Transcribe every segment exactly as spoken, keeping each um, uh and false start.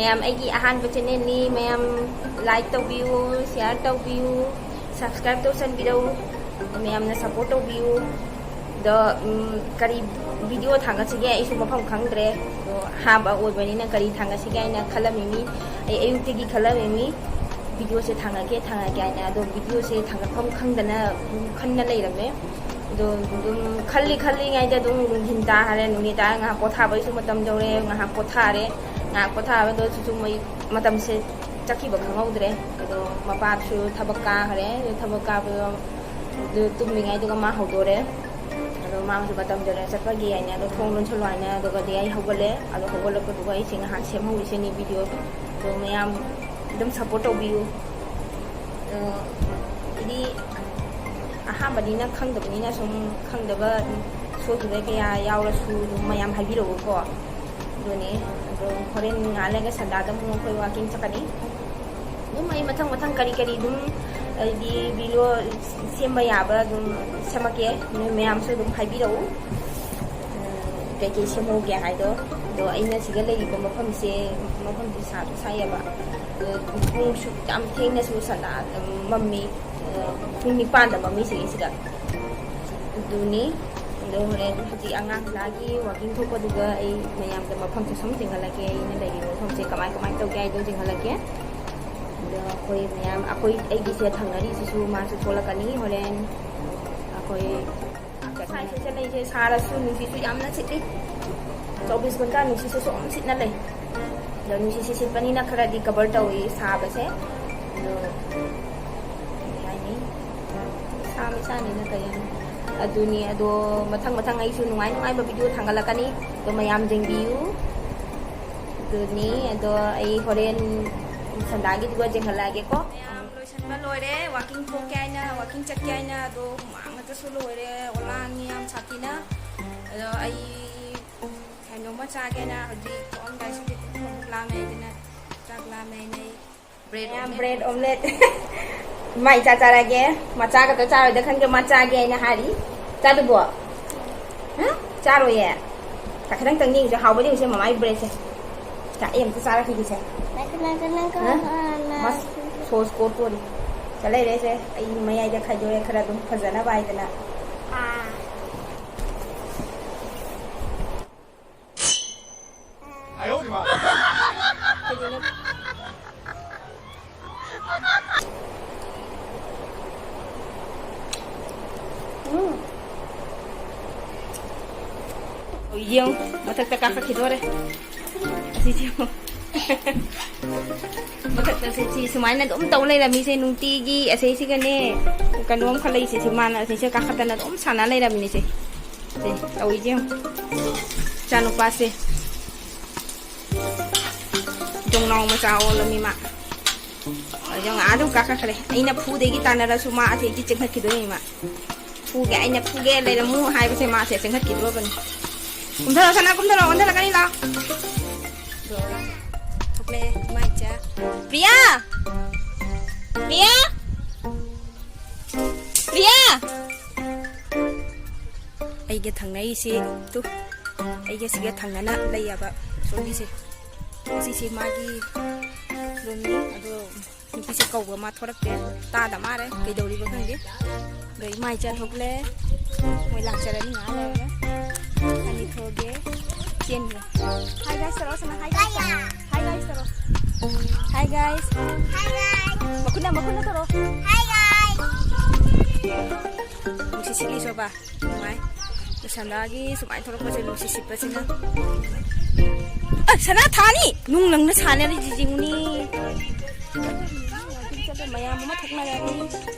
ꯃꯌꯥꯝ, ꯑꯩꯒꯤ ꯑꯍꯥꯟꯕ ꯆꯦꯅꯦꯜꯅꯤ꯫ ꯃꯌꯥꯝ ꯂꯥꯏꯛ ꯇꯧꯕꯤꯌꯨ, ꯁꯤꯌꯥꯔ ꯇꯧꯕꯤꯌꯨ, ꯁꯕꯁꯀ꯭ꯔꯥꯏꯕ ꯇꯧꯁꯟꯕꯤꯔꯧ꯫ ꯃꯌꯥꯝꯅ ꯁꯞꯄꯣꯔꯠ ꯇꯧꯕꯤꯌꯨ꯫ ꯑꯗꯣ, ꯎꯝ, ꯀꯔꯤ ꯚꯤꯗꯤꯑꯣ ꯊꯥꯡꯒꯠꯁꯤꯒꯦ? ꯑꯩꯁꯨ ꯃꯐꯝ ꯈꯪꯗ꯭ꯔꯦ꯫ ꯑꯗꯣ ꯑꯍꯥꯟꯕ ꯑꯣꯏꯕꯅꯤꯅ ꯀꯔꯤ ꯊꯥꯡꯒꯠꯁꯤꯒꯦ ꯍꯥꯏꯅ ꯈꯜꯂꯝꯃꯤꯅꯤ꯫ ꯑꯩ ꯑꯌꯨꯛꯇꯒꯤ ꯈꯜꯂꯝꯃꯤꯅꯤ, ꯚꯤꯗꯤꯑꯣꯁꯦ ꯊꯥꯡꯒꯠꯀꯦ, ꯊꯥꯡꯒꯠꯀꯦ ꯍꯥꯏꯅ꯫ ꯑꯗꯣ ꯚꯤꯗꯤꯑꯣꯁꯦ ꯊꯥꯡꯒꯠꯐꯝ ꯈꯪꯗꯅ ꯑꯗꯨꯝ ꯈꯟꯅ ꯂꯩꯔꯝꯃꯦ꯫ ꯑꯗꯣ ꯑꯗꯨꯝ ꯈꯜꯂꯤ ꯈꯜꯂꯤꯉꯩꯗ ꯑꯗꯨꯝ ꯅꯨꯡꯊꯤꯟ ꯇꯥꯈꯔꯦ, ꯅꯨꯃꯤꯗꯥꯡ ꯉꯥꯏꯍꯥꯛ ꯄꯣꯊꯥꯕꯒꯤꯁꯨ ꯃꯇꯝ ꯌꯧꯔꯦ, ꯉꯥꯏꯍꯥꯛ ꯄꯣꯊꯥꯔꯦ꯫ ꯉꯥꯏꯍꯥꯛ ꯄꯣꯊꯥꯕꯗꯣ ꯆꯨꯆꯨ ꯃꯩ ꯃꯇꯝꯁꯦ ꯆꯠꯈꯤꯕ ꯈꯪꯍꯧꯗ꯭ꯔꯦ꯫ ꯑꯗꯣ ꯃꯄꯥꯁꯨ ꯊꯕꯛ ꯀꯥꯈ꯭ꯔꯦ꯫ ꯑꯗꯣ ꯊꯕꯛ ꯀꯥꯕꯗꯣ ꯑꯗꯨ ꯇꯨꯝꯃꯤꯉꯩꯗꯨꯒ ꯃꯥ ꯍꯧꯗꯣꯔꯦ꯫ ꯑꯗꯣ ꯃꯥꯁꯨ ꯃꯇꯝ ꯌꯧꯔꯦ ꯆꯠꯄꯒꯤ ꯍꯥꯏꯅ, ꯑꯗꯣ ꯊꯣꯡ ꯂꯣꯟꯁꯜꯂꯣ ꯍꯥꯏꯅ꯫ ꯑꯗꯨꯒꯗꯤ ꯑꯩ ꯍꯧꯒꯠꯂꯦ꯫ ꯑꯗꯣ ꯍꯧꯒꯠꯂꯛꯄꯗꯨꯒ ꯑꯩꯁꯦ ꯉꯥꯏꯍꯥꯛ ꯁꯦꯝꯍꯧꯔꯤꯁꯤꯅꯤ ꯚꯤꯗꯤꯑꯣ꯫ ꯑꯗꯣ ꯃꯌꯥꯝ ꯑꯗꯨꯝ ꯁꯞꯄꯣꯔꯠ ꯇꯧꯕꯤꯌꯨ꯫ ꯑꯗꯣ ꯏꯗꯤ ꯑꯍꯥꯟꯕꯅꯤꯅ ꯈꯪꯗꯕꯅꯤꯅ ꯁꯨꯝ ꯈꯪꯗꯕ ꯁꯣꯏꯈꯤꯕ ꯀꯌꯥ ꯌꯥꯎꯔꯁꯨ ꯑꯗꯨꯝ ꯃꯌꯥꯝ ꯍꯥꯏꯕꯤꯔꯛꯎꯀꯣ꯫ ꯑꯗꯨꯅꯦ꯫ ꯑꯗꯣ ꯍꯣꯔꯦꯟ ꯉꯥꯏꯍꯥꯛ ꯂꯩꯔꯒ ꯁꯟꯗꯥꯗ ꯑꯃꯨꯛ ꯑꯩꯈꯣꯏ ꯋꯥꯀꯤꯡ ꯆꯠꯀꯅꯤ꯫ ꯑꯗꯨꯝ ꯑꯩ ꯃꯊꯪ ꯃꯊꯪ ꯀꯔꯤ ꯀꯔꯤ ꯑꯗꯨꯝ, ꯍꯥꯏꯗꯤ, ꯚꯤꯗꯤꯑꯣ ꯁꯦꯝꯕ ꯌꯥꯕ ꯑꯗꯨꯝ ꯁꯦꯝꯃꯛꯀꯦ꯫ ꯅꯣꯏ ꯃꯌꯥꯝꯁꯨ ꯑꯗꯨꯝ ꯍꯥꯏꯕꯤꯔꯛꯎ꯫ ꯎꯝ, ꯀꯩꯀꯩ ꯁꯦꯝꯍꯧꯒꯦ ꯍꯥꯏꯗꯣ꯫ ꯑꯗꯣ ꯑꯩꯅ ꯁꯤꯗ ꯂꯩꯔꯤꯕ ꯃꯐꯝꯁꯦ, ꯃꯐꯝꯁꯦ ꯁꯥꯁꯨ ꯁꯥꯏꯌꯦꯕ꯫ ꯑꯗꯣ ꯄꯨꯡꯁꯨ ꯌꯥꯝ ꯊꯦꯡꯅꯁꯨ ꯁꯟꯗꯥ ꯃꯝꯃꯤ꯫ ꯑꯗꯣ ꯄꯨꯡ ꯅꯤꯄꯥꯟꯗ ꯃꯝꯃꯤ ꯁꯤꯒꯤꯁꯤꯗ꯫ ꯑꯗꯨꯅꯤ꯫ ꯑꯗꯣ ꯍꯣꯔꯦꯟ ꯍꯧꯖꯤꯛ ꯑꯉꯥꯡ ꯂꯥꯛꯑꯒꯤ ꯋꯥꯀꯤꯡ ꯊꯣꯛꯄꯗꯨꯒ ꯑꯩ ꯃꯌꯥꯝꯗ ꯃꯐꯝꯁꯦ ꯁꯨꯝ ꯆꯤꯡꯍꯜꯂꯛꯀꯦ꯫ ꯑꯩꯅ ꯂꯩꯔꯤꯕ ꯃꯐꯝꯁꯦ ꯀꯃꯥꯏ ꯀꯃꯥꯏ ꯇꯧꯒꯦ ꯍꯥꯏꯗꯣ ꯆꯤꯡꯍꯜꯂꯛꯀꯦ꯫ ꯑꯗꯣ ꯑꯩꯈꯣꯏ ꯃꯌꯥꯝ, ꯑꯩꯈꯣꯏ, ꯑꯩꯒꯤꯁꯦ ꯊꯪꯅꯔꯤꯁꯤꯁꯨ ꯃꯥꯁꯨ ꯊꯣꯛꯂꯛꯀꯅꯤ ꯍꯣꯔꯦꯟ꯫ ꯑꯩꯈꯣꯏ ꯁꯥꯏꯁꯦ ꯂꯩꯁꯦ ꯁꯥꯔꯁꯨ ꯅꯨꯡꯁꯤꯠꯁꯨ ꯌꯥꯝꯅ ꯁꯤꯠꯂꯤ꯫ ꯆꯧꯕꯤꯁ ꯘꯟꯇꯥ ꯅꯨꯡꯁꯤꯠꯁꯦ ꯁꯨꯝ ꯁꯤꯠꯅ ꯂꯩ꯫ ꯑꯗꯣ ꯅꯨꯡꯁꯤꯠꯁꯦ ꯁꯤꯠꯄꯅꯤꯅ ꯈꯔꯗꯤ ꯀꯚꯔ ꯇꯧꯏ ꯁꯥꯕꯁꯦ꯫ ꯑꯗꯣ ꯀꯩ ꯍꯥꯏꯅꯤ? ꯏꯁꯥ ꯃꯩꯁꯥꯅꯤꯅ ꯀꯩ ꯍꯥꯏꯅꯤ? ꯑꯗꯨꯅꯤ꯫ ꯑꯗꯣ ꯃꯊꯪ ꯃꯊꯪ ꯑꯩꯁꯨ ꯅꯨꯡꯉꯥꯏ ꯅꯨꯡꯉꯥꯏꯕ ꯚꯤꯗꯤꯑꯣ ꯊꯥꯡꯒꯠꯂꯛꯀꯅꯤ꯫ ꯑꯗꯣ ꯃꯌꯥꯝ ꯌꯦꯡꯕꯤꯌꯨ꯫ ꯑꯗꯨꯅꯤ꯫ ꯑꯗꯣ ꯑꯩ ꯍꯣꯔꯦꯟ ꯁꯟꯗꯥꯒꯤꯗꯨꯒ ꯌꯦꯡꯍꯜꯂꯛꯑꯒꯦꯀꯣ꯫ ꯃꯌꯥꯝ ꯂꯣꯏꯁꯟꯕ ꯂꯣꯏꯔꯦ꯫ ꯋꯥꯀꯤꯡ ꯊꯣꯛꯀꯦ ꯍꯥꯏꯅ, ꯋꯥꯀꯤꯡ ꯆꯠꯀꯦ ꯍꯥꯏꯅ꯫ ꯑꯗꯣ ꯍꯨꯃꯥꯡ ꯉꯥꯛꯇꯁꯨ ꯂꯣꯏꯔꯦ꯫ ꯑꯣꯂꯥꯡꯉꯤ ꯌꯥꯝ ꯁꯥꯊꯤꯅ꯫ ꯑꯗꯣ ꯑꯩ ꯀꯩꯅꯣꯝꯃ ꯆꯥꯒꯦꯅ ꯍꯧꯖꯤꯛ ꯊꯣꯛꯑꯝꯗꯥꯏꯁꯤꯗ ꯄꯨꯛ ꯂꯥꯝꯃꯦ꯫ ꯑꯗꯨꯅ ꯆꯥꯛ ꯂꯥꯝꯃꯦ ꯍꯥꯏꯅ ꯑꯩ ꯕ꯭ꯔꯦꯗ ꯃꯌꯥꯝ ꯑꯣꯝꯂꯦꯠ ꯕ꯭ꯔꯦꯗ ꯑꯣꯝꯂꯦꯠ꯫ ꯃꯥꯏ ꯆꯥ ꯆꯥꯔꯒꯦ꯫ ꯃꯆꯥ ꯈꯛꯇ ꯆꯥꯔꯣꯏꯗ ꯈꯪꯗꯦ, ꯃꯥ ꯆꯥꯒꯦ ꯍꯥꯏꯅ ꯍꯥꯏꯔꯤ꯫ ꯆꯥꯗꯨꯕꯣ? ꯍꯥ? ꯆꯥꯔꯣꯏꯌꯦ? ꯈꯤꯇꯪ ꯇꯪ ꯌꯦꯡꯁꯦ, ꯍꯥꯎꯕ ꯌꯦꯡꯁꯦ ꯃꯃꯥꯏ ꯕ꯭ꯔꯦꯗꯁꯦ꯫ ꯆꯥꯛ ꯑꯩ ꯑꯝꯇ ꯆꯥꯔꯛꯈꯤꯒꯦꯁꯦ꯫ ꯅꯪ, ꯅꯪ, ꯅꯪ, ꯍꯥ? ꯅꯪ, ꯅꯪ, ꯃꯁ-, ꯁꯣꯁ ꯀꯣꯠꯄꯣꯅꯤ꯫ ꯆꯠꯂꯛꯏꯔꯦ ꯑꯩꯁꯦ꯫ ꯑꯩ ꯃꯌꯥꯏꯗ ꯈꯥꯏꯗꯣꯛꯑꯦ, ꯈꯔ ꯑꯗꯨꯝ ꯐꯖꯅꯕ ꯍꯥꯏꯗꯅ꯫ ꯑꯥ꯫ ꯎꯝ꯫ ꯌꯦꯡꯉꯨ, ꯃꯊꯛꯇ ꯀꯥꯈꯠꯈꯤꯗꯣꯔꯦ꯫ ꯑꯁꯤꯁꯦ ꯌꯦꯡꯉꯨ꯫ ꯃꯊꯛꯇ ꯁꯤ, ꯁꯤ ꯁꯨꯃꯥꯏꯅ ꯑꯗꯨꯝ ꯇꯧ ꯂꯩꯔꯝꯃꯤꯁꯦ ꯅꯨꯡꯇꯤꯒꯤ꯫ ꯑꯁꯤꯁꯤꯒꯅꯦ, ꯀꯩꯅꯣꯝ ꯈꯜꯂꯛꯏꯁꯦ, ꯁꯤ ꯃꯥꯅ ꯑꯁꯤꯁꯦ ꯀꯥꯈꯠꯇꯅ ꯑꯗꯨꯝ ꯁꯥꯟꯅ ꯂꯩꯔꯝꯃꯤꯅꯦ ꯁꯦ꯫ ꯁꯦ, ꯇꯧꯔꯤꯁꯦ ꯌꯦꯡꯉꯨ꯫ ꯏꯆꯥꯅꯨꯄꯥꯁꯦ꯫ ꯌꯣꯡꯅꯥꯎ ꯃꯆꯥ ꯑꯣꯜꯂꯝꯃꯤ ꯃꯥ꯫ ꯑꯗꯣ ꯉꯥ ꯑꯗꯨꯝ ꯀꯥꯈꯠꯈ꯭ꯔꯦ꯫ ꯑꯩꯅ ꯐꯨꯗꯒꯤ ꯇꯥꯟꯅꯔꯁꯨ ꯃꯥ ꯑꯁꯦ ꯆꯦꯟꯈꯠꯈꯤꯗꯣꯏꯅꯤ ꯃꯥ꯫ ꯐꯨꯒꯦ, ꯑꯩꯅ ꯐꯨꯒꯦ ꯂꯩꯔꯝꯃꯨ ꯍꯥꯏꯕꯁꯦ ꯃꯥꯁꯦ ꯆꯦꯟꯈꯠꯈꯤꯗꯣꯔꯕꯅꯤ꯫ ꯀꯨꯝꯊꯔꯣ ꯁꯅꯥ, ꯀꯨꯝꯊꯔꯣ, ꯑꯣꯟꯊꯔꯛꯀꯅꯤ ꯂꯥꯎ꯫ ꯊꯣꯛꯂꯛꯑꯦ ꯏꯃꯥ ꯏꯆꯥ꯫ ꯄ꯭ꯔꯤꯌꯥ! ꯄ꯭ꯔꯤꯌꯥ! ꯄ꯭ꯔꯤꯌꯥ! ꯑꯩꯒ ꯊꯪꯅꯔꯤꯁꯤ ꯇꯨ, ꯑꯩꯒ ꯁꯤꯒ ꯊꯪꯅꯅ ꯂꯩꯌꯦꯕ ꯁꯣꯝꯒꯤꯁꯦ꯫ ꯁꯤꯁꯦ ꯃꯥꯒꯤ ꯔꯨꯝꯅꯤ꯫ ꯑꯗꯣ ꯅꯨꯄꯤꯁꯦ ꯀꯧꯕ ꯃꯥ ꯊꯣꯔꯛꯇꯦ, ꯇꯥꯗ ꯃꯥꯜꯂꯦ, ꯀꯩꯗꯧꯔꯤꯕ ꯈꯪꯗꯦ꯫ ꯑꯗꯣ ꯏꯃꯥ ꯏꯆꯥ ꯊꯣꯛꯂꯦ, ꯃꯣꯏ ꯂꯥꯛꯆꯔꯅꯤ ꯉꯥꯏꯍꯥꯛ ꯂꯩꯔꯒ꯫ ꯑꯅꯤ ꯊꯣꯛꯑꯒꯦ, ꯆꯦꯟꯈ꯭ꯔꯦ꯫ Hi guys ꯇꯧꯔꯣ ꯁꯅꯥ, hi guys ꯇꯧꯔꯣ꯫ Hi guys ꯇꯧꯔꯣ꯫ Hi guys꯫ Hi guys꯫ ꯃꯈꯨꯠꯅ, ꯃꯈꯨꯠꯅ ꯇꯧꯔꯣ꯫ Hi guys꯫ ꯅꯨꯡꯁꯤꯠ ꯁꯤꯠꯂꯤ ꯁꯣꯕꯥ꯫ ꯅꯨꯡꯉꯥꯏ꯫ ꯁꯅꯥꯒꯤ ꯁꯨꯃꯥꯏꯅ ꯊꯣꯛꯂꯛꯄꯁꯦ ꯅꯨꯡꯁꯤꯠ ꯁꯤꯠꯄꯁꯤꯅ꯫ ꯑ, ꯁꯅꯥ ꯊꯥꯅꯤ! ꯅꯨꯡ ꯂꯪꯅ ꯁꯥꯟꯅꯔꯤꯁꯤ ꯌꯦꯡꯉꯨꯅꯤ꯫ ꯃꯌꯥꯝ ꯑꯃ ꯊꯣꯛꯅꯔꯅꯤ꯫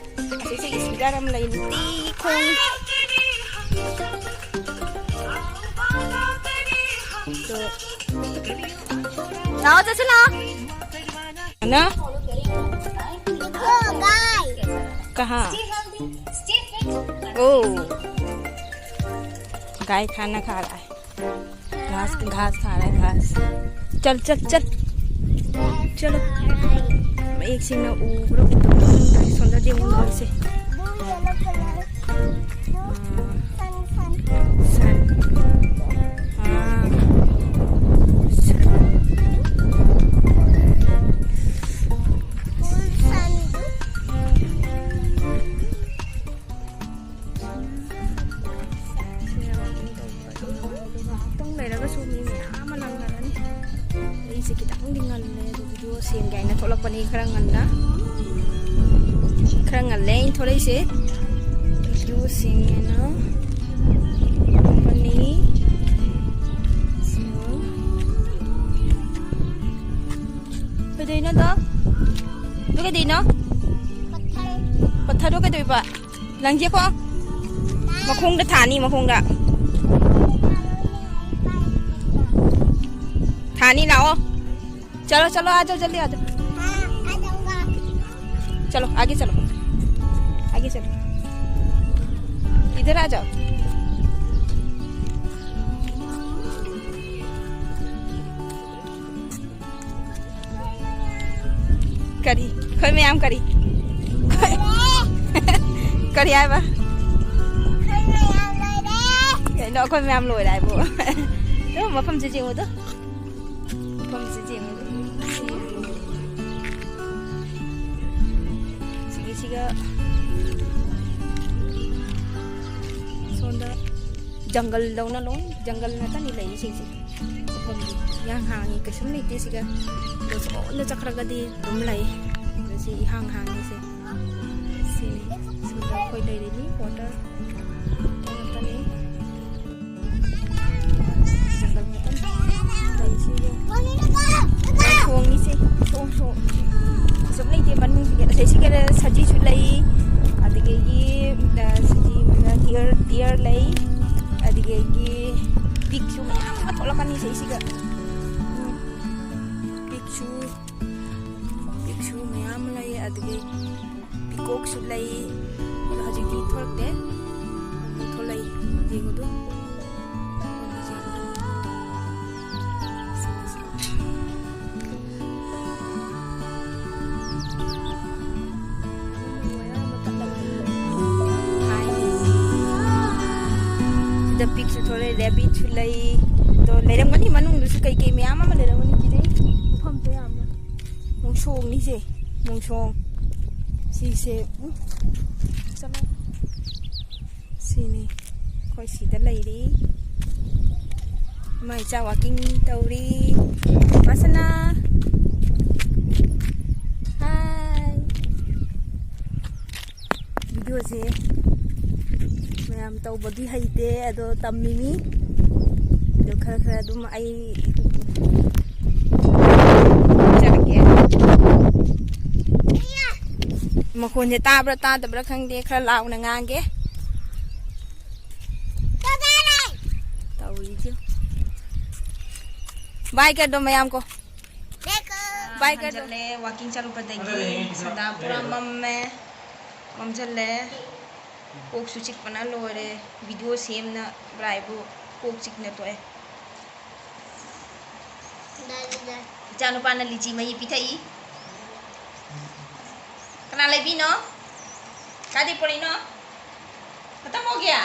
ꯑꯁꯤꯁꯦ speaker ꯑꯃ ꯂꯩ, ꯅꯨꯡꯇꯤ ꯈꯣꯡ-, ꯑꯗꯣ, ꯂꯥꯛꯑꯣ, ꯆꯠꯁꯤ ꯂꯥꯛꯑꯣ꯫ ꯑꯅ? ꯀꯍꯥ? ओ, गाय खाना खा रहा है। घास, घास खा रहा है, घास। चल, चल, चल। चलो। एक सिंह ना ऊपर, सुंदर दे, उन से। Blue, yellow color. Sun, sun. हाँ। ꯈꯔ ꯉꯟꯅ, ꯈꯔ ꯉꯜꯂꯦ ꯑꯩꯅ ꯊꯣꯛꯂꯛꯏꯁꯦ꯫ ꯚꯤꯗꯤꯑꯣꯁꯤꯡ ꯑꯅ ꯄꯅꯤ꯫ ꯀꯩꯗꯧꯅꯣ ꯑꯗꯣ? ꯑꯗꯨ ꯀꯩꯗꯧꯅꯣ? ꯄꯠꯊꯔꯣ ꯀꯩꯗꯧꯕ? ꯂꯪꯖꯦꯀꯣ? ꯃꯈꯣꯡꯗ ꯊꯥꯅꯤ, ꯃꯈꯣꯡꯗ꯫ ꯊꯥꯅꯤ, ꯂꯥꯛꯑꯣ꯫ चलो, चलो, आ जाओ, जल्दी आ जाओ। हाँ, आ जाऊंगा। चलो, आगे चलो, आगे चलो, इधर आ जाओ। ꯀꯔꯤ? ꯑꯩꯈꯣꯏ ꯃꯌꯥꯝ ꯀꯔꯤ? ꯀꯔꯤ ꯍꯥꯏꯕ? ꯑꯩꯈꯣꯏ ꯃꯌꯥꯝ ꯂꯣꯏꯔꯦ꯫ ꯀꯩꯅꯣ ꯑꯩꯈꯣꯏ ꯃꯌꯥꯝ ꯂꯣꯏꯔꯦ ꯍꯥꯏꯕꯨ? ꯑꯗꯣ ꯃꯐꯝꯁꯦ ꯌꯦꯡꯉꯨꯗꯣ꯫ ꯃꯐꯝꯁꯦ ꯌꯦꯡꯉꯨꯗꯣ꯫ ꯁꯤꯒꯤꯁꯤꯒ ꯁꯣꯝꯗ ꯖꯪꯒꯜꯗꯧꯅ ꯂꯣꯏ, ꯖꯪꯒꯜ ꯉꯥꯛꯇꯅꯤ ꯂꯩꯔꯤꯁꯤꯡꯁꯦ꯫ ꯃꯐꯝꯗꯤ ꯏꯍꯥꯡ ꯍꯥꯡꯉꯤ, ꯀꯩꯁꯨꯝ ꯂꯩꯇꯦ ꯁꯤꯒ꯫ ꯑꯗꯣ ꯁꯣꯝꯗ ꯆꯠꯈ꯭ꯔꯒꯗꯤ ꯑꯗꯨꯝ ꯂꯩ꯫ ꯑꯗꯣ ꯁꯤ ꯏꯍꯥꯡ ꯍꯥꯡꯉꯤꯁꯦ꯫ ꯁꯤꯅꯤ꯫ ꯁꯤꯗ ꯑꯩꯈꯣꯏ ꯂꯩꯔꯤꯅꯤ, ꯋꯥꯇꯔ ꯉꯥꯛꯇꯅꯤ꯫ ꯖꯪꯒꯜ ꯃꯇꯝ ꯂꯩꯁꯤꯒ ꯁꯣꯡꯉꯤꯁꯦ꯫ ꯁꯣꯡ ꯁꯣꯡ ꯑꯁꯨꯛ ꯂꯩꯇꯦ ꯃꯅꯨꯡꯁꯤꯗ꯫ ꯑꯁꯤꯁꯤꯒ ꯁꯖꯤꯁꯨ ꯂꯩ, ꯑꯗꯒꯤ, ꯑ, ꯁꯖꯤ ꯑꯃꯅ deer, deer ꯂꯩ, ꯑꯗꯒꯤ ꯄꯤꯛꯁꯨ ꯃꯌꯥꯝ ꯑꯃ ꯊꯣꯛꯂꯛꯀꯅꯤ ꯁꯤꯁꯤꯒ꯫ ꯎꯝ, ꯄꯤꯛꯁꯨ, ꯄꯤꯛꯁꯨ ꯃꯌꯥꯝ ꯑꯃ ꯂꯩ, ꯑꯗꯒꯤ ꯄꯤꯀꯣꯛꯁꯨ ꯂꯩ꯫ ꯑꯗꯣ ꯍꯧꯖꯤꯛꯇꯤ ꯊꯣꯛꯂꯛꯇꯦ꯫ ꯊꯣꯛꯂꯛꯏ꯫ ꯌꯦꯡꯉꯨꯗꯨ꯫ ꯁꯤꯗ ꯄꯤꯛꯁꯨ ꯊꯣꯛꯂꯛꯑꯦ, ꯔꯦꯕꯤꯠꯁꯨ ꯂꯩ꯫ ꯑꯗꯣ ꯂꯩꯔꯝꯒꯅꯤ ꯃꯅꯨꯡꯗꯁꯨ ꯀꯩꯀꯩ ꯃꯌꯥꯝ ꯑꯃ ꯂꯩꯔꯝꯒꯅꯤ꯫ ꯀꯤꯖꯩ ꯃꯐꯝꯁꯦ ꯌꯥꯝꯅ꯫ ꯃꯣꯡꯁꯣꯡꯅꯤꯁꯦ, ꯃꯣꯡꯁꯣꯡ꯫ ꯁꯤꯁꯦ, ꯎꯝ, ꯆꯠꯂꯣ꯫ ꯁꯤꯅꯤ꯫ ꯑꯩꯈꯣꯏ ꯁꯤꯗ ꯂꯩꯔꯤ꯫ ꯏꯃꯥ ꯏꯆꯥ walking ꯇꯧꯔꯤ꯫ ꯄꯥꯁꯅꯥ꯫ ꯚꯤꯗꯤꯑꯣꯁꯦ ꯃꯌꯥꯝ ꯇꯧꯕꯗꯤ ꯍꯩꯇꯦ, ꯑꯗꯣ ꯇꯝꯃꯤꯅꯤ꯫ ꯑꯗꯣ ꯈꯔ ꯈꯔ ꯑꯗꯨꯝ ꯑꯩ ꯆꯠꯂꯒꯦ꯫ ꯃꯈꯣꯟꯁꯦ ꯇꯥꯕ꯭ꯔꯥ ꯇꯥꯗꯕ꯭ꯔꯥ ꯈꯪꯗꯦ, ꯈꯔ ꯂꯥꯎꯅ ꯉꯥꯡꯒꯦ꯫ ꯇꯧꯔꯤꯁꯦ꯫ ꯕꯥꯏ ꯀꯗꯣ ꯃꯌꯥꯝ ꯀꯣ꯫ ꯕꯥꯏ ꯀꯗꯣ꯫ ꯍꯟꯖꯜꯂꯦ, ꯋꯥꯀꯤꯡ ꯆꯠꯂꯨꯕꯗꯒꯤ ꯁꯟꯗꯥ ꯄꯨꯔꯥ ꯃꯝꯃꯦ꯫ ꯃꯝꯁꯤꯜꯂꯦ꯫ ꯀꯣꯛꯁꯨ ꯆꯤꯛꯄꯅ ꯂꯣꯏꯔꯦ꯫ ꯚꯤꯗꯤꯑꯣ ꯁꯦꯝꯅꯕ꯭ꯔꯥ ꯍꯥꯏꯕꯨ ꯀꯣꯛ ꯆꯤꯛꯅ ꯇꯣꯛꯑꯦ꯫ ꯏꯆꯥꯅꯨꯄꯥꯅ ꯂꯤꯆꯤ ꯃꯍꯤ ꯄꯤꯊꯛꯏ꯫ ꯀꯅꯥ ꯂꯩꯕꯤꯅꯣ? ꯀꯥꯏꯗꯩ ꯄꯨꯔꯛꯏꯅꯣ? ꯈꯇꯪ ꯃꯣꯒꯤꯌꯥ?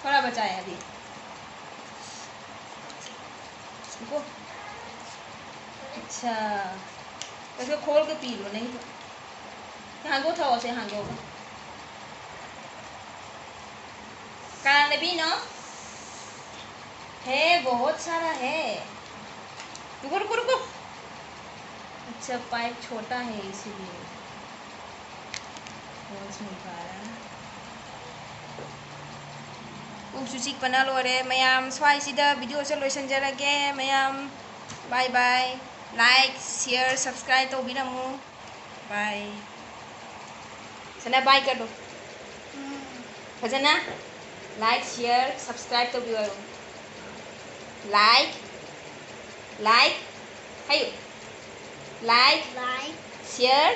ꯊꯣꯔꯥ ꯕꯆꯥ ꯌꯥꯗꯤ꯫ ꯏꯀꯣ꯫ ꯑꯠꯁꯥ꯫ ꯀꯩꯁꯨ ꯈꯣꯜꯒ ꯄꯤꯔꯣ ꯅꯪꯒꯤꯗꯣ꯫ ꯁꯤ ꯍꯥꯡꯗꯣꯛꯑ ꯊꯛꯑꯣ, ꯁꯤ ꯍꯥꯡꯗꯣꯛꯑꯒ꯫ ꯀꯅꯥ ꯂꯩꯕꯤꯅꯣ? ꯍꯦ, ꯕꯍꯨꯠ ꯁꯥꯔꯥ ꯍꯦ꯫ ꯔꯨꯀꯣ, ꯔꯨꯀꯣ, ꯔꯨꯀꯣ꯫ ꯑꯠꯁꯥ, ꯄꯥꯏꯞ ꯁꯣꯇꯥ ꯍꯦ ꯏꯁꯤꯂꯤꯌꯦ꯫ ꯍꯣꯜꯁ ꯃꯤꯜ ꯄꯥ ꯔꯍꯥ ꯍꯦ꯫ ꯀꯣꯛꯁꯨ ꯆꯤꯛꯄꯅ ꯂꯣꯏꯔꯦ꯫ ꯃꯌꯥꯝ ꯁ꯭ꯋꯥꯏꯁꯤꯗ ꯚꯤꯗꯤꯑꯣꯁꯦ ꯂꯣꯏꯁꯤꯟꯖꯔꯒꯦ꯫ ꯃꯌꯥꯝ bye bye, like, share, subscribe ꯇꯧꯕꯤꯔꯝꯃꯨ꯫ Bye꯫ ꯁꯅꯥ bye ꯀꯗꯣ꯫ ꯐꯖꯅ like, share, subscribe ꯇꯧꯕꯤꯌꯨ ꯍꯥꯏꯌꯨ꯫ Like, like ꯍꯥꯏꯌꯨ꯫ Like, like, share,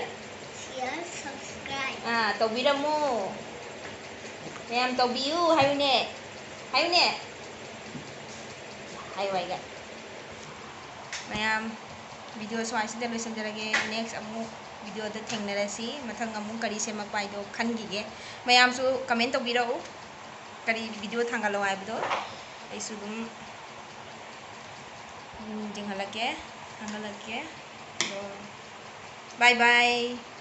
share, subscribe ꯑꯥ, ꯇꯧꯕꯤꯔꯝꯃꯨ꯫ ꯃꯌꯥꯝ ꯇꯧꯕꯤꯌꯨ ꯍꯥꯏꯌꯨꯅꯦ꯫ ꯍꯥꯏꯌꯨꯅꯦ꯫ ꯍꯥꯏꯌꯨ ꯍꯥꯏꯒ꯫ ꯃꯌꯥꯝ ꯚꯤꯗꯤꯑꯣ ꯁ꯭ꯋꯥꯏꯁꯤꯗ ꯂꯣꯏꯁꯤꯟꯖꯔꯒꯦ꯫ Next ꯑꯃꯨꯛ ꯚꯤꯗꯤꯑꯣꯗ ꯊꯦꯡꯅꯔꯁꯤ꯫ ꯃꯊꯪ ꯑꯃꯨꯛ ꯀꯔꯤ ꯁꯦꯝꯃꯛꯄ ꯍꯥꯏꯗꯣ ꯈꯟꯈꯤꯒꯦ꯫ ꯃꯌꯥꯝꯁꯨ comment ꯇꯧꯕꯤꯔꯛꯎ꯫ ꯀꯔꯤ ꯚꯤꯗꯤꯑꯣ ꯊꯥꯡꯒꯠꯂꯣ ꯍꯥꯏꯕꯗꯣ ꯑꯩꯁꯨ ꯑꯗꯨꯝ, ꯎꯝ, ꯌꯦꯡꯍꯜꯂꯛꯀꯦ, ꯊꯥꯡꯒꯠꯂꯛꯀꯦ꯫ ꯑꯗꯣ bye bye꯫